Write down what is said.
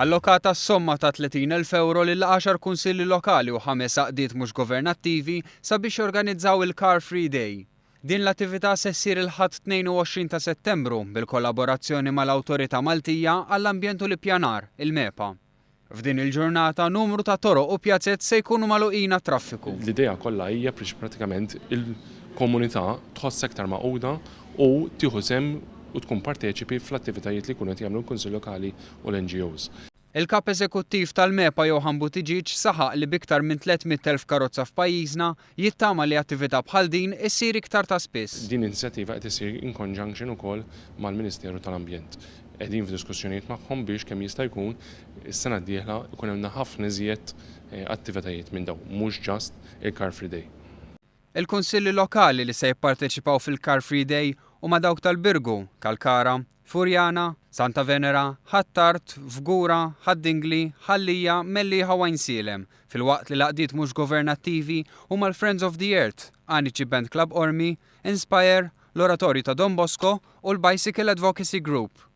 Allokata s-somma ta' €30,000 lil għaxar kunsilli lokali u ħames għaqdiet mhux governattivi sabiex jorganizzaw il-Car Free Day. Din l-attività se ssir il-Ħadd 22 ta' Settembru bil-kollaborazzjoni mal-Awtorità Maltija għall-Ambjent u l-Ippjanar, il-MEPA. F'din il-ġurnata numru ta' toroq u pjazez se jkunu magħluqin għat-traffiku. L-idea kollha hija biex pratikament il-komunità tħossha iktar magħquda u tieħu sehem u tkun parteċipi fl-attivitajiet li jkunu qed jagħmlu l-Kunsill Lokali u l-NGOs. Il-Kap Eżekuttiv tal-MEPA Johann Buttigieg saħaq li b'iktar minn 300,000 karozza f'pajjiżna, jittama li attività bħal din issir iktar ta' spiss. Din l-inizjattiva qed issir in conjunction ukoll mal-Ministeru tal-Ambjent. Qegħdin f'diskussjonijiet magħhom biex kemm jista' jkun is-sena d-dieħla jkun hemm ħafna iżjed attivitajiet minn dawn, mhux just il-Car Free Day. Il-Kunsilli Lokali li se jipparteċipaw fil-Car Free Day huma dawk tal-Birgu, Kalkara, Furjana, Santa Venera, Ħ'Attard, Fgura, Ħad-Dingli, Ħal Lija, Mellieħa u Għajnsielem, filwaqt li l-għaqdiet mhux governattivi huma l-Friends of the Earth, Anici Band Club Qormi, Inspire, l-Oratorju ta' Don Bosco u l-Bicycle Advocacy Group.